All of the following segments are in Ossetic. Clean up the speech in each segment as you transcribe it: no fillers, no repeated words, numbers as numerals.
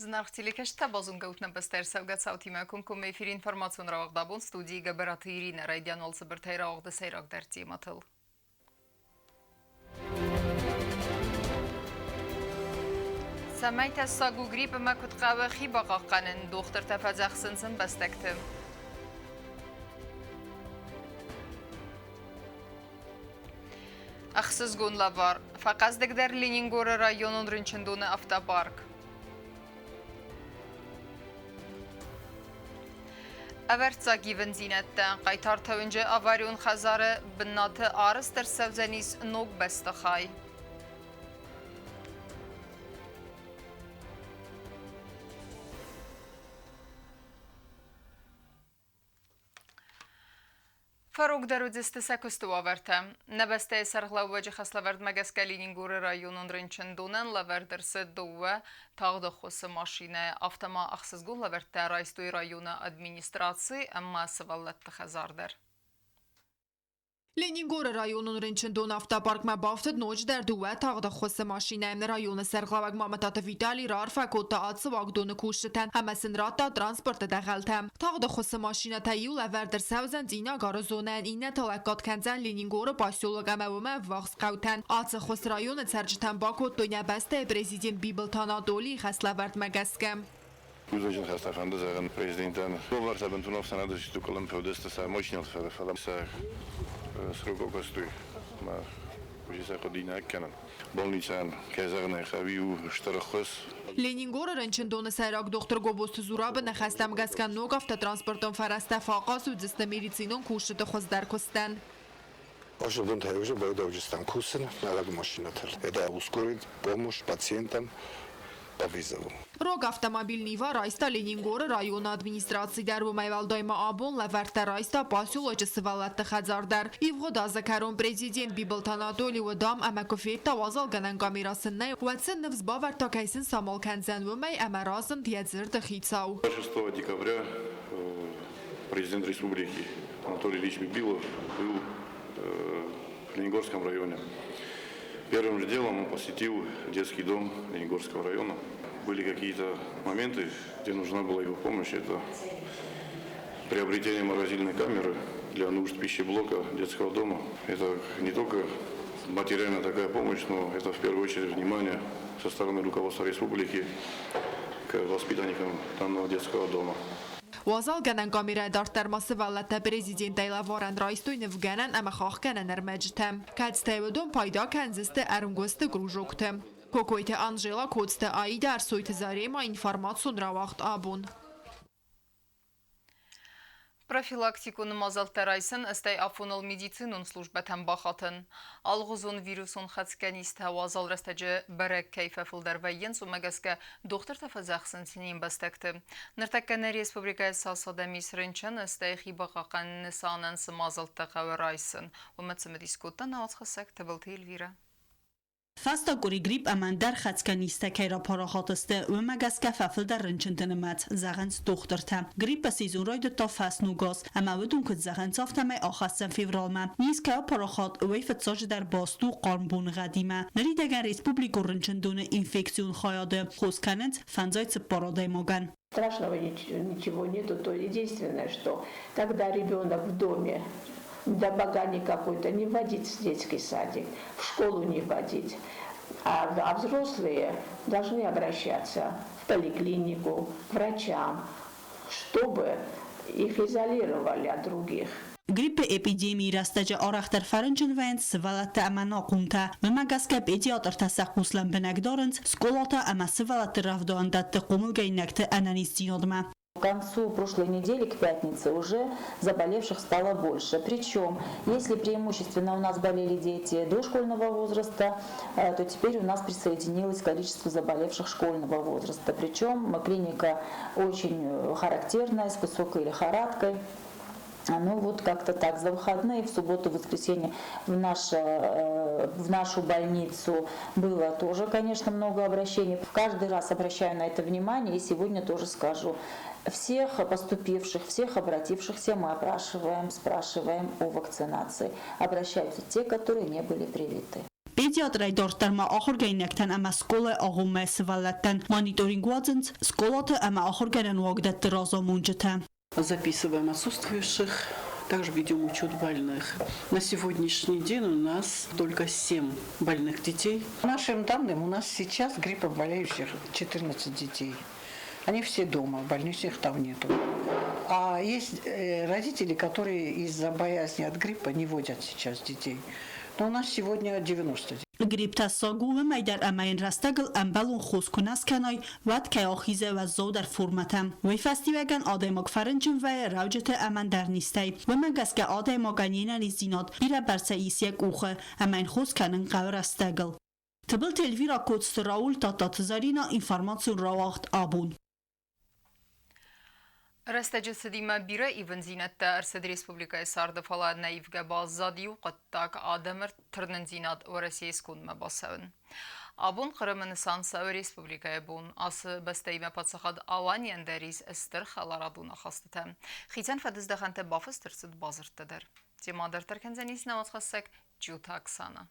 Зынаргъ телекӕсджытӕ, базонгӕут нӕ бӕстӕ ӕрцӕугӕ цаутимӕ комкоммӕ эфиры информацион рауагъд абон студийы Гӕбӕраты Иринӕ. Райдиан уал цыбыртӕй рауагъды сӕйрагдӕр темӕтыл. Цӕмӕй тӕссаг у грипп ӕмӕ куыд хъӕуы хи бахъахъхъӕнын, дохтыртӕ фӕдзӕхсынц ӕмбӕстӕгты. Ӕхсызгон лӕвар. Фӕхъӕздыгдӕр Ленингоры районон рынчындоны автопарк. Ӕвӕрццаг ивындзинӕдтӕ хъайтартӕ уынджы аварион хӕдзары бынаты арӕзт ӕрцӕудзӕнис ног бӕстыхай. Фӕрогдӕр уыдзысты сӕ куысты уавӕртӕ. Нӕ бӕстӕйы сӕргълӕууӕджы хӕслӕвӕрдмӕ гӕсгӕ Ленингоры районон рынчындонӕн лӕвӕрд ӕрцыд дыууӕ тагъд ӕххуысы машинӕйы, афтӕ ма ӕхсызгон лӕвӕрттӕ райстой районы администраци ӕмӕ сывӕллӕтты хӕдзар дӕр. Ленингоры районон рынчындон автопаркмӕ бафтыд ноджыдӕр дыууӕ тагъд ӕххуысы машинӕ. Районы сӕргълӕууӕг Мамытаты Виталий раарфӕ кодта ацы уагдоны кусджытӕн ӕмӕ сын радта транспорты дӕгъӕлтӕ. Тагъд ӕххуысы машинӕтӕ иу лӕвӕрд ӕрцӕудзӕн Цъинагары зонӕйӕн, иннӕ та лӕггад кӕндзӕн Ленингоры поселок ӕмӕ уымӕ ӕввахс хъӕутӕн. Ацы ӕххуыс районы цӕрджытӕн бакодтой нӕ бӕстӕйы президент Бибылты Анатолийы хӕслӕвӕрдмӕ гӕсгӕ. Кусӕджы ныхӕстӕ фӕнды зӕгъын президентӕн. Уавӕртӕ бынтон ӕхсӕнады сты къуылымпы сӕ мощныл, фӕлӕ сӕ срок окостой ма уже сӕ хъуыди нӕ кӕнын. Больницӕн, кӕй зӕгъын ӕй хъӕуы, у стыр ӕххуыс. Ленингоры рынчындоны сӕйраг дохтыр Гобозты Зурабы ныхӕстӕм гӕсгӕ ног автотранспортон фӕрӕзтӕ фӕахъаз уыдзысты медицинон кусджыты хуыздӕр куыстӕн. Ожидантӕ уже бӕдӕуджыстӕм кусын налог машинӕтыл. Это ускорит помощь пациентам по вызову. Рог автомобиль Нива райста Ленингоры районы администраци дӕр. Уымӕй уӕлдай ма абон лӕвӕрттӕ райста поселочы сывӕллӕтты хӕдзар дӕр. Ивгъуыд азы кӕрон президент Бибылты Анатоли уыд ам ӕмӕ куы федта уазалгӕнӕн камерӕ сын нӕй, уӕд сын ныфс бавӕрдта, кӕй сын самал кӕндзӕн, уымӕй ӕмӕ разынд йӕ дзырды хицау. 6 декабря президент республики Анатолий Ильич Бибилов был в Ленингорском районе. Первым же делом он посетил детский дом Ленингорского района. Были какие-то моменты, где нужна была его помощь. Это приобретение морозильной камеры для нужд пищеблока детского дома. Это не только материальная такая помощь, но это в первую очередь внимание со стороны руководства республики к воспитанникам данного детского дома. Уазалгӕнӕн камерӕ дарддӕр ма сывӕллӕттӕ президентӕй лӕварӕн райстой нывгӕнӕн ӕмӕ хахгӕнӕн ӕрмӕджытӕ. Кӕцытӕй уыдон пайда кӕндзысты ӕрмгуысты кружокты. Кокойты Анжела, Коцты Аидӕ, Ӕрсойты Зарема, информацион рауагъд абон. Профилактикон мадзӕлттӕ райсын, стӕй афоныл медицинон службӕтӕм бахатын. Алгъуызон вирусон хӕцгӕ низтӕ уазал рӕстӕджы бӕрӕг кӕй фӕфылдӕр вӕййынц, уымӕ гӕсгӕ дохтыртӕ фӕдзӕхсынц не мбӕстӕгты. Ныртӕккӕ нӕ республикӕйы цас адӕм ис рынчын, стӕй хи бахъахъхъӕныны нысанӕн цы мадзӕлттӕ хъӕуы райсын, уымӕ цымыдис кодта нӕ уацхӕссӕг Тыбылты Эльвирӕ. Фӕстаг къуыри грипп ӕмӕ ӕндӕр хӕцгӕ низтӕ кӕй рапарахат сты, уымӕ гӕсгӕ фӕфылдӕр рынчынты нымӕц, зӕгъынц дохтыртӕ. Гриппы сезон райдыдта фӕсногаз, ӕмӕ уыдон куыд зӕгъынц, афтӕмӕй ахӕсдзӕн февралмӕ. Низ кӕй апарахат, уый фыццаджыдӕр баст у хъарм боныгъӕдимӕ. Ныридӕгӕн республикон рынчындоны инфекцион хайады хос кӕнынц 54 адӕймагӕн. Страшного ничего нету, то единственное, что когда ребенок в доме, недомогание какое-то, не водить в детский садик, в школу не водить. А взрослые должны обращаться в поликлинику, к врачам, чтобы их изолировали от других. Гриппы эпидемийы рӕстӕджы арӕхдӕр фӕрынчын вӕййынц сывӕллӕттӕ ӕмӕ ӕнахъомтӕ. Уымӕ гӕсгӕ педиатртӕ сӕ хъус лӕмбынӕг дарынц скъолатӕ ӕмӕ сывӕллӕтты рӕвдауӕндӕтты хъомылгӕнинӕгты ӕнӕниздзинадмӕ. К концу прошлой недели, к пятнице, уже заболевших стало больше. Причем, если преимущественно у нас болели дети дошкольного возраста, то теперь у нас присоединилось количество заболевших школьного возраста. Причем клиника очень характерная, с высокой лихорадкой. Ну вот как-то так. За выходные, в субботу, в воскресенье в нашу больницу было тоже, конечно, много обращений. Каждый раз обращаю на это внимание и сегодня тоже скажу. Всех поступивших, всех обратившихся мы опрашиваем, спрашиваем о вакцинации. Обращаются те, которые не были привиты. Педиатрӕй дарддӕр ма ахуыргӕнинӕгтӕн ӕмӕ скъолайы агъоммӕ сывӕллӕттӕн мониторинг уадзынц скъолаты ӕмӕ ахуыргӕнӕн уагдӕтты разамонджытӕ. Записываем отсутствующих, также ведем учет больных. На сегодняшний день у нас только 7 больных детей. По нашим данным, у нас сейчас гриппом болеющих 14 детей. Они все дома, больничных там нету. А есть родители, которые из-за боязни от гриппа не водят сейчас детей. Но у нас сегодня 90. Грипп тӕссаг у уымӕй дӕр ӕмӕ йын рӕстӕгыл ӕмбӕлон хос куы нӕ скӕнай, уӕд кӕй ахизы уӕззаудӕр формӕтӕм. Уый фӕстиуӕгӕн адӕймаг фӕрынчын вӕййы рӕуджыты ӕмӕ ӕндӕр низтӕй. Уымӕ гӕсгӕ адӕймагӕн йе нӕниздзинад бирӕбӕрцӕй ис йӕ къухы ӕмӕ йын хос кӕнын хъӕуы рӕстӕгыл. Тыбылты Эльвира, Коцты Рауль, Тадтаты Зӕринӕ, информацион рауагъд абон. Рӕстӕджы цыдимӕ бирӕ ивындзинӕдтӕ ӕрцыд республикӕйы царды, фӕлӕ нӕ ивгӕ баззад иу хъуыддаг – адӕмы тырнындзинад Уӕрӕсейы скондмӕ бацӕуын. Абон Хъырымы нысан цӕуы республикӕйы бон. Ацы бӕстӕимӕ паддзахад Аланийӕн дӕр ис стыр хӕларадон ахастытӕ. Хицӕн фӕдыздӕхӕнтӕ бафыст ӕрцыд бадзырдты дӕр. Темӕ дарддӕр кӕндзӕнис нӕ уацхӕссӕг Джиоты Оксана.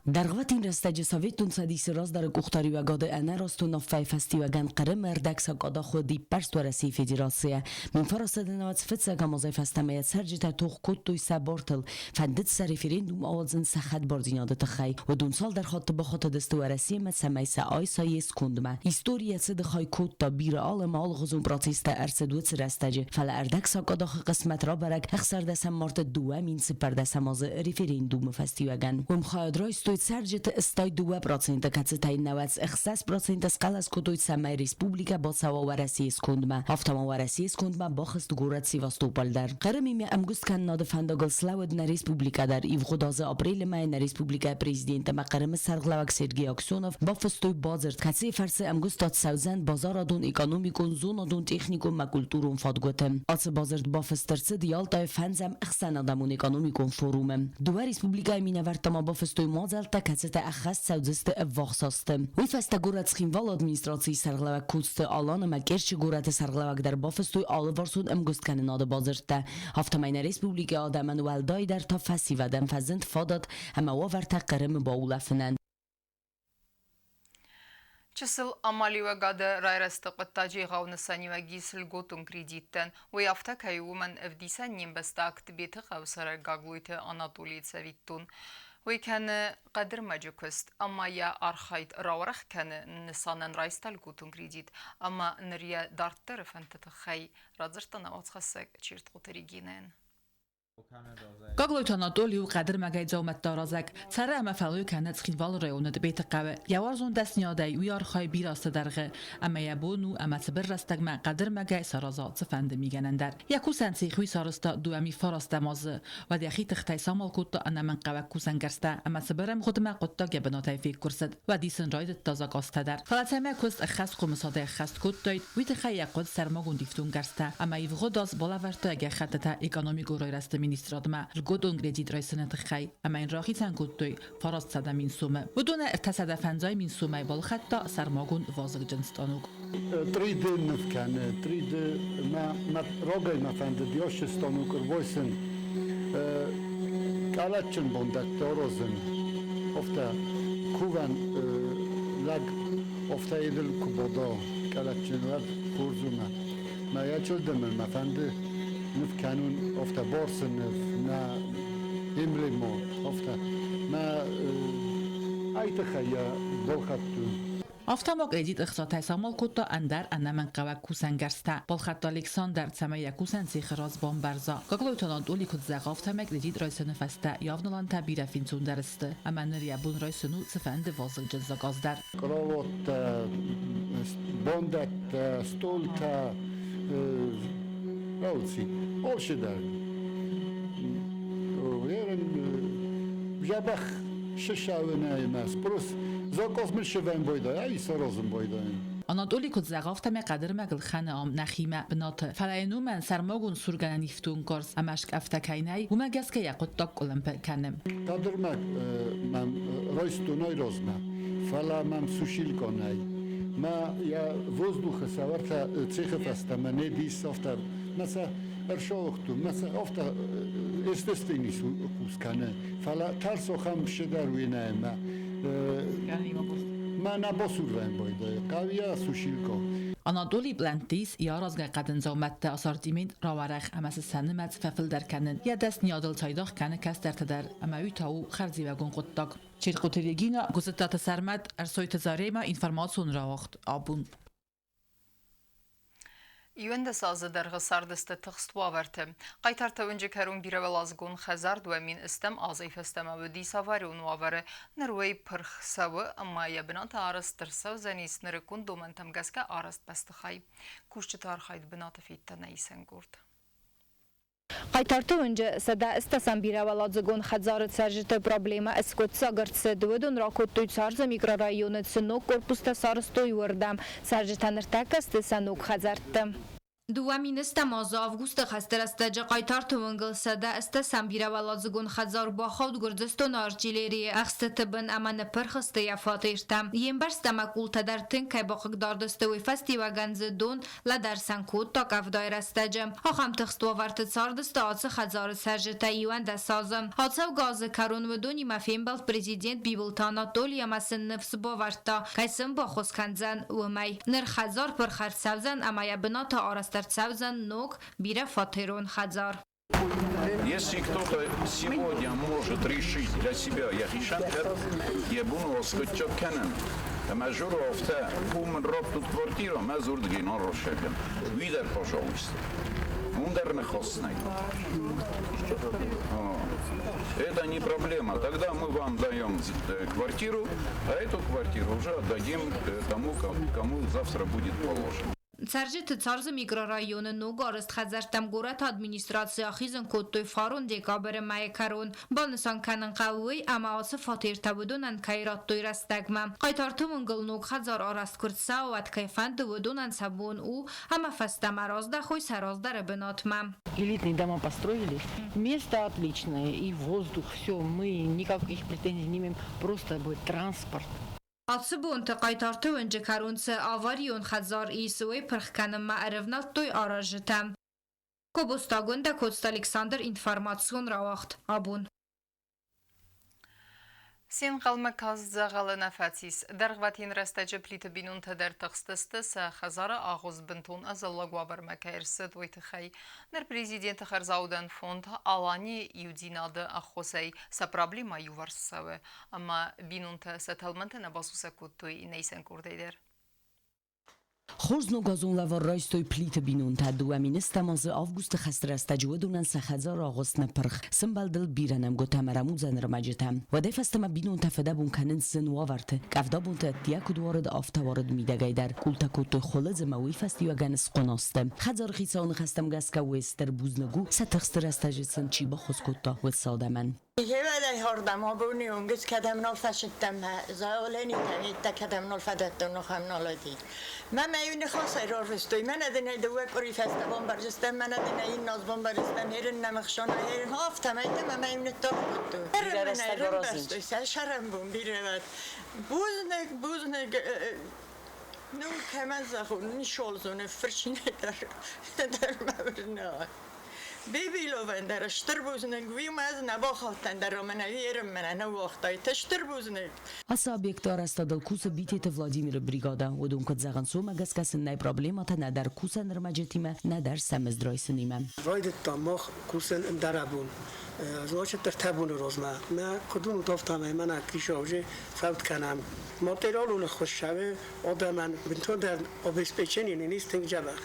Дӕргъвӕтин рӕстӕджы Советон Цӕдисы раздӕры къухдариуӕгады ӕнӕраст уынаффӕйы фӕстиуӕгӕн Хъырымы ӕрдӕгсакъадах уыд иппӕрст Уӕрӕсейы Федерацийӕ. 1909 фыццӕгӕм азӕй фӕстӕмӕ йӕ цӕрджытӕ тох кодтой сӕ бартыл, фӕндыд сӕ референдум ауадзын сӕ хӕдбардзинады тыххӕй. Уыдон цалдӕр хатты бахатыдысты Уӕрӕсемӕ, цӕмӕй сӕ айса йе скондмӕ. Истори йӕ цыды хай кодта, бирӕ алы ӕмӕ алыгъуызон процесстӕ ӕрцыд уыцы рӕстӕджы, фӕлӕ ӕрдӕгсакъадахы хъысмӕт рабӕрӕг 16 марты 2014 азы референдумы фӕстиуӕгӕн. Уым хайад райстой цӕрджыты 62%, кӕцытӕй 96% схъӕлӕс кодтой, цӕмӕй республикӕ бацӕуа Уӕрӕсейы скондмӕ. Афтӕ ма Уӕрӕсейы скондмӕ бахызт горӕт Севастополь дӕр. Хъырымимӕ ӕмгуысткӕнынады фӕндагыл слӕууыд нӕ республикӕ дӕр. Ивгъуыд азы апрелы мӕйы нӕ республикӕйы президент ӕмӕ Хъырымы сӕргълӕууӕг Сергей Аксенов бафыстой бадзырд, кӕцыйы фӕрцы ӕмгуыстад цӕудзӕн базарадон, экономикон, зонадон, техникон ӕмӕ культурон фадгуыты. Ацы бадзырд бафыст ӕрцыд Ялтайы фӕндзӕм ӕхсӕнадӕмон экономикон форумы. Дыууӕ республикӕйы минӕвӕрттӕ ма бафыстой мадзӕлттӕ, кӕцытӕ ӕххӕст цӕудзысты ӕввахс азты. Уый фӕстӕ горӕт Цхинвалы администрацийы сӕргълӕууӕг Коцты Алан ӕмӕ Керчы горӕты сӕргълӕууӕг дӕр бафыстой алыварсон ӕмгуысткӕнынады бадзырдтӕ. Афтӕмӕй нӕ республикӕйы адӕмӕн уӕлдайдӕр та фӕсивӕдӕн фӕзынд фадат ӕмӕ уавӕртӕ Хъырымы баулӕфынӕн. Чысыл амалиуӕгады райрӕзты хъуыддаджы егъау нысаниуӕг ис льготон кредиттӕн. Уый афтӕ кӕй у, уымӕн ӕвдисӕн не мбӕстаг Тбеты хъӕуы цӕрӕг Гаглойты Анатолийы цӕвиттон. Уый кӕны хъӕдырмӕджы куыст ӕмӕ йӕ архайд рауӕрӕх кӕны нысанӕн райста льготон кредит ӕмӕ ныр йӕ дарддӕры фӕндты тыххӕй радзырдта нӕ уацхӕссӕг Чертхъоты Регинӕйӕн. Гаглойты Анатоли у хъӕдырмӕгӕй дзаумӕттӕ аразӕг. Цӕры ӕмӕ фӕллой кӕны Цхинвалы районы Тъбеты хъӕуы. Йӕ уарзон дӕсныйадӕй уый архайы бирӕ азты дӕргъы. Ӕмӕ йӕ бон у, ӕмӕ цыбыр рӕстӕгмӕ хъӕдырмӕгӕй сараза цыфӕнды мигӕнӕн дӕр. Йӕ кусӕн цех уый сарӕзта дыууӕ фарастӕм азы. Уӕд йӕхи тыхтӕй самал кодта ӕнӕмӕнгхъӕуӕг кусӕнгӕрзтӕ ӕмӕ цыбыр ӕмгъуыдмӕ хъуыддаг йӕ бынатӕй феккуырсыд. Уӕд исын райдыдта заказтӕ дӕр. Фӕлӕ цӕмӕй куыст ӕххӕст хъомысадӕй ӕххӕст кодтаид, уый тыххӕй йӕ хъуыд сӕрмагонд ифтонггӕрзтӕ ӕмӕ ивгъуыд аз балӕвӕрдта гӕххӕттытӕ экономикон райрӕзты министрадмӕ льготон кредит райсыны тыххӕй ӕмӕ йын рахицӕн кодтой 900 000 сомы. Уыдонӕй 350 000 сомӕй балхӕдта сӕрмагонд вазыгджын станок. 3D ныв кӕны, 3D мӕ, мӕ рагӕй мӕ фӕндыд ящы станок ӕрбайсын, къӕлӕтджын бандӕттӕ аразын. Афтӕ кувӕн лӕг афтӕ идыл куы бада къӕлӕтджын, уӕд хорз у мӕ. Мӕ йӕ чъылдымыл мӕ фӕнды ныв кӕнун афтӕ барсы ныв, нӕ эмблема, афтӕ. Мӕ ай тыххӕй йӕ балхӕдтон. Афтӕ ма кредит ӕхцатӕй самал кодта ӕндӕр ӕнӕмӕнгхъӕуӕг кусӕнгӕрзтӕ. Балхӕдта Александр, цӕмӕй йӕ кусӕн цехы раз бамбӕрза. Гаглойты Анатоли куыд зӕгъы, афтӕмӕй кредит райсыны фӕстӕ йӕ авналӕнтӕ бирӕ фенцондӕр сты, ӕмӕ ныр йӕ бон райсын у цыфӕнды вазыгджын заказ дӕр. Кроваттӕ, бандӕттӕ, столтӕ, рауци, алцыдӕр. Ерын дзӕбӕх сысауынӕй мӕ спрос заказ мын сывӕн байдайа, ай саразын байдайын. Анатоли куыд зӕгъы, афтӕмӕй хъӕдырмӕг ӕлхӕны ам нӕхимӕ бынаты. Фӕлӕ йын уымӕн сӕрмагонд сургӕнӕн ифтонггарз ӕмӕ скъӕфтӕ кӕй нӕй, уымӕ гӕсгӕ йӕ хъуыддаг къуылымпы кӕны. Хъӕдырмӕг мӕм райстон айразмӕ, фӕлӕ мӕм сушилка нӕй. Мӕ йӕ воздухы сӕвӕртӕ цехы фӕстӕмӕ не дис, афтӕ мӕ сӕ Ӕрсауыгътон, мӕ сӕ афтӕ естественный хъус кӕны, фӕлӕ тӕрсохӕм ссыдӕр уенӕмӕ. Мӕ нӕ басурвӕн байдайы, хъӕуйӕ сушилка. Анатолий пълӕнтты ис йӕ аразгӕ хъӕдын дзаумӕтты ассортимент рауӕрӕх ӕмӕ сӕ сӕ нымӕц фӕфылдӕр кӕнын. Йӕ дӕсныйадыл цайдагъ кӕны кӕстӕртӕ дӕр, ӕмӕ уый та у хӕрзиуӕгон хъуыддаг. Черкъоты Регина, Гуызыттаты Сӕрмӕт, Ӕрсойты Заремӕ, информацион рауагъд Абон. 11 азы дӕргъы цардысты тыхст уавӕрты. Хъайтартӕ уынджы кӕрон бирӕуӕладзыгон хӕдзар 2000 азӕй фӕстӕмӕ уыдис аварион уавӕры. Ныр уый пырх цӕуы ӕмӕ йӕ бынаты арӕзт ӕрцӕудзӕнис нырыккон домӕнтӕм гӕсгӕ арӕзт бӕстыхай. Кусджыты архайд бынаты федта нӕ исӕнгорд. Хъайтарты уынджы 180 бирӕуӕладзыгон хӕдзары цӕрджыты проблемӕ ӕскъуыддзаг ӕрцыд. Уыдон ракодтой Царзы микрорайоны цы ног корпустӕ сарӕзтой, уырдӕм. Цӕрджытӕ ныртӕккӕ сты сӕ ног хӕдзӕртты. 2000 азы августы хӕсты рӕстӕджы Хъайтарты уынгыл 180 бирӕуӕладзыгон хӕдзар бахауд Гуырдзыстоны артиллерийы ӕхстыты бын ӕмӕ ныппырх сты йӕ фатертӕ. Йе мбӕрзт ӕмӕ къултӕ дӕр тынг кӕй бахъыгдард сты, уый фӕстиуӕгӕн дзы дон лӕдӕрсӕн кодта къӕвдайы рӕстӕджы. Ахӕм тыхст уавӕрты цардысты ацы хӕдзары цӕрджытӕ 11 азы. Ацӕугӕ азы кӕрон уыдонимӕ фембӕлд президент Бибылты Анатоли ӕмӕ сын ныфс бавӕрдта, кӕй сын баххуыс кӕндзӕн, уымӕй. Ныр хӕдзар пырх ӕрцӕудзӕн ӕмӕ йӕ бынаты арӕзт ӕрцӕудзӕн ног, бирӕфатерон хӕдзар. Если кто-то сегодня может решить для себя йӕхицӕн кӕд йӕ бон уӕлскъуыдджаг кӕнын, ӕмӕ журу афтӕ, уым раттут квартира, мӕ дзурдгей нал расайдзӕн. Уый дӕр, пожалуйста. Уым дӕр ныхас нӕй. Это не проблема. Тогда мы вам даем квартиру, а эту квартиру уже отдадим тому, кому завтра будет положено. Цӕрджыты Царзы микрорайоны ног арӕзт хӕдзӕрттӕм горӕты администраци ахизын кодтой фарон декабры мӕйы кӕрон. Банысан кӕнын хъӕуы уый, ӕмӕ ацы фатертӕ уыдонӕн кӕй радтой рӕстӕгмӕ. Хъайтарты уынгыл ног хӕдзар арӕзт куы рцӕуа, уӕд кӕй фӕнды, уыдонӕн сӕ бон у, ӕмӕ фӕстӕмӕ раздӕхой сӕ раздӕры бынатмӕ. Элитные дома построили. Место отличное, и воздух, все. Мы никаких претензий не имеем. Просто будет транспорт. Ацы бонты Хъайтарты уынджы кӕрон цы аварион хӕдзар ис, уый пырх кӕнынмӕ ӕрӕвнӕлдтой аразджытӕ. Кобостагондӕ Коцты Александр информацион рауагъд абон. Се нхъӕлмӕ каст дзӕгъӕлы нӕ фӕцис. Дӕргъвӕтин рӕстӕджы Плиты бинонтӕ дӕр тыхстысты, сӕ хӕдзары агъуыст бынтон ӕдзӕллаг уавӕрмӕ кӕй ӕрцыд, уый тыххӕй. Ныр президенты хӕрзаудӕн фонд Аланийы иудзинады ӕххуысӕй сӕ проблемӕ иуварс цӕуы, ӕмӕ бинонтӕ сӕ тӕлмӕнтӕ нӕ басусӕг кодтой нӕ исӕн къордӕй дӕр. Хорз ногазон лӕвар райстой Плиты бинонтӕ. 2000 азы августы хӕсты рӕстӕджы уыдонӕн сӕ хӕдзар агъуыст ныппырх. Сымбӕлдыл бирӕ нӕмгуытӕ ӕмӕ рӕмудзӕн ӕрмӕджытӕ. Уӕдӕй фӕстӕмӕ бинонтӕ фыдӕбон кӕнынц зын уавӕрты. Къӕвдабонты ӕддейӕ куыд уарыд, афтӕ уарыд мидӕгӕй дӕр. Къултӕ кодтой хуылыдз ӕмӕ уый фӕстиуӕгӕн схъуына сты. Хӕдзары хицауы ныхӕстӕм гӕсгӕ уе стыр бузныг у, сӕ тыхсты рӕстӕджы сын чи баххуыс кодта, уыцы адӕмӕн. Хевӕдӕй хордам абони унгыз кӕдӕм нал фӕсидтӕм, заоленитӕ ниттӕ кӕдӕм нал фӕдӕттон, ахӕм нал уыди. Мӕ мӕ иу ныхасӕй рарвыстой, мӕнӕ дын ӕй дыууӕ къуыри фӕстӕ бамбӕрзыстӕм, мӕнӕ дын ӕй инназ бамбӕрзыстӕм, ерын нӕм ӕхсона, ерын афтӕмӕй та мӕ мӕ иу ныттагъд кодтой. Бирӕ рӕстӕг аразынц. Сӕ сӕрӕнбон бирӕ уӕд. Бузныг, бузныг, ну, кӕмӕн зӕгъон, нишолзоны фырчинӕй дӕр, дӕр мӕ уырны. Бибиловӕн дӕр стыр бузныг, уый ма ӕз нӕ бахаудтӕн дӕр ӕмӕ нӕ ерынмӕ нӕ ныууагътай. Ты стыр бузныг. Ацы объекты арӕзтадыл кусы Битеты Владимиры бригадӕ. Уыдон куыд зӕгъынц, уымӕ гӕсгӕ сын нӕй проблемӕтӕ нӕдӕр кусӕн ӕрмӕджытимӕ, нӕдӕр сӕ мызд райсынимӕ. Райдыдтам мах кусын ӕндӕрӕбон. Значит, ӕртӕ боны размӕ. Мӕ куыд уынут, афтӕмӕй мӕнӕ крыша уже фӕуд кӕнӕм. Материалон ӕххуыс цӕуы адӕмӕн бынтондӕр обеспечение нын ис тынг дзӕбӕх.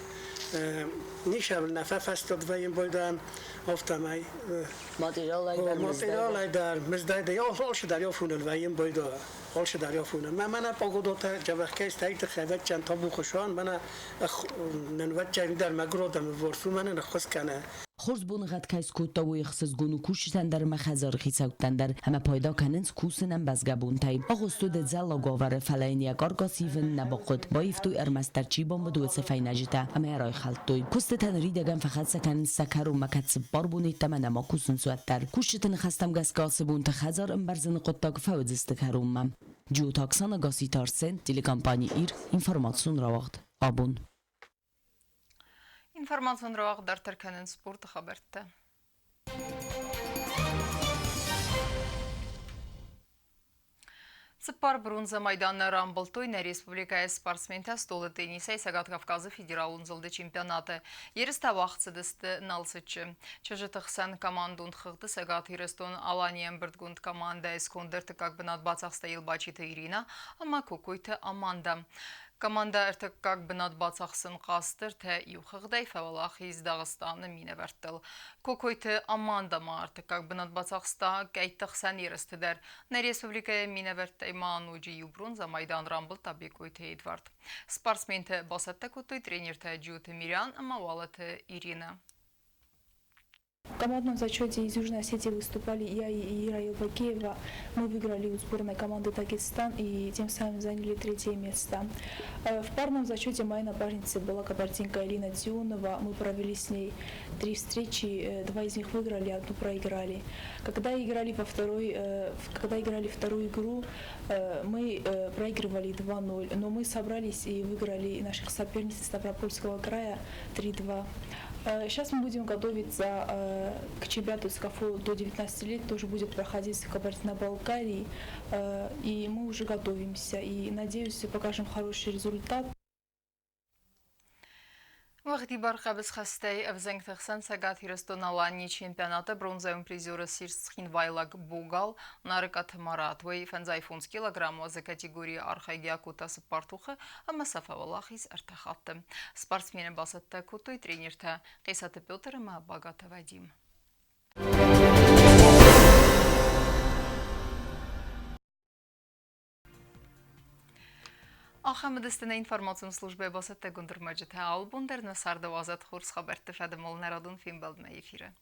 Нисӕбыл нӕ фӕфӕстиат вӕййын байдайӕм, афтӕмӕй. Материалӕй дӕр, Материалӕй дӕр, мыздӕй дӕр, алцыдӕр афоныл вӕййын байдайа. Алцыдӕр афоныл. Мӕ мӕнӕ погодотӕ дзӕбӕх кӕй сты, тыххӕй вӕччӕн табу хуыцауӕн, мӕнӕ нын вӕччӕн дӕр мӕгуыр адӕмы ворс у, мӕнӕ ныххуыс кӕны. Хорз боныгъӕд кӕй скодта, уый ӕхсызгон у кусджытӕн дӕр ӕмӕ хӕдзары хицӕуттӕн дӕр, ӕмӕ пайда кӕнынц кусынӕн бӕзгӕ бонтӕй. Агъуыст уыд ӕдзӕллаг уавӕры, фӕлӕ йын йӕ каркас ивын нӕ бахъуыд. Баивтой ӕрмӕстдӕр чи бамбыд, уыцы фӕйнӕджытӕ ӕмӕ йӕ райхӕлдтой. Куыстытӕ ныридӕгӕн фӕхӕццӕ кӕнынц сӕ кӕронмӕ, кӕд цыппар боны йеддӕмӕ нӕма кусынц, уӕддӕр. Кусджыты ныхӕстӕм гӕсгӕ ацы бонты хӕдзар ӕмбӕрзыны хъуыддаг фӕуыдзысты кӕронмӕ. Джиоты Оксана, Гасситы Арсен, телекомпани Ир, информацион рауагъд. Абон. Информацион рауагъд дарддӕр кӕнынц спорты хабӕрттӕ. Цыппар бронзӕ майданы рамбылдтой нӕ республикӕйы спортсментӕ столы теннисӕй Цӕгат Кавказы федералон зылды чемпионаты. Ерыстӕ уагъд цыдысты Налцыччы. Чызджыты хсӕн командон хыгъды Цӕгат Ирыстон-Аланийы ӕмбырдгонд командӕйы сконды ӕртыккаг бынат бацахста Елбачиты Иринӕ ӕмӕ Кокойты Амандӕ. Командӕ ӕртыккаг бынат бацахсын хъазтыртӕ иу хыгъдӕй фӕуӕлахиз Дагъыстаны минӕвӕрттыл. Кокойты Амандӕ ма ӕртыккаг бынат бацахста къӕйтты хсӕн ерысты дӕр. Нӕ республикӕйы минӕвӕрттӕй ма ноджы иу бронзӕ майдан рамбылдта Бекъойты Эдвард. Спортсментӕ бацӕттӕ кодтой тренертӕ Джиоты Мириан ӕмӕ Уалыты Иринӕ. В командном зачете из Южной Осетии выступали я и Ира Елбакеева. Мы выиграли у сборной команды Дагестан и тем самым заняли третье место. В парном зачете моей напарницей была кабардинка Элина Тионова. Мы провели с ней три встречи, два из них выиграли, одну проиграли. Когда играли вторую игру, мы проигрывали 2-0, но мы собрались и выиграли наших соперниц из Ставропольского края 3-2. Сейчас мы будем готовиться к чемпионату СКФО до 19 лет, тоже будет проходить в Кабардино-Балкарии. И мы уже готовимся и, надеюсь, покажем хороший результат. Уӕгъдибар хъӕбысхӕстӕй ӕвзӕнгты хсӕн Цӕгат Ирыстон-Аланийы чемпионаты бронзӕйон призеры ссис цхинвайлаг богал Нарыкъаты Марат. Уый 55 килограмм уӕзы категорийы архайгӕ кодта цыппар тохы ӕмӕ сӕ фӕуӕлахиз ӕртӕ хатты. Спортсмены бацӕттӕ кодтой тренертӕ Хъесаты Петр ӕмӕ Багаты Вадим. Ахӕм уыдысты нӕ информацион службӕйы бацӕттӕгонд ӕрмӕджытӕ. Алыбон дӕр нӕ царды уадзӕд хорз хабӕртты фӕдыл нӕ радон фембӕлдмӕ эфиры.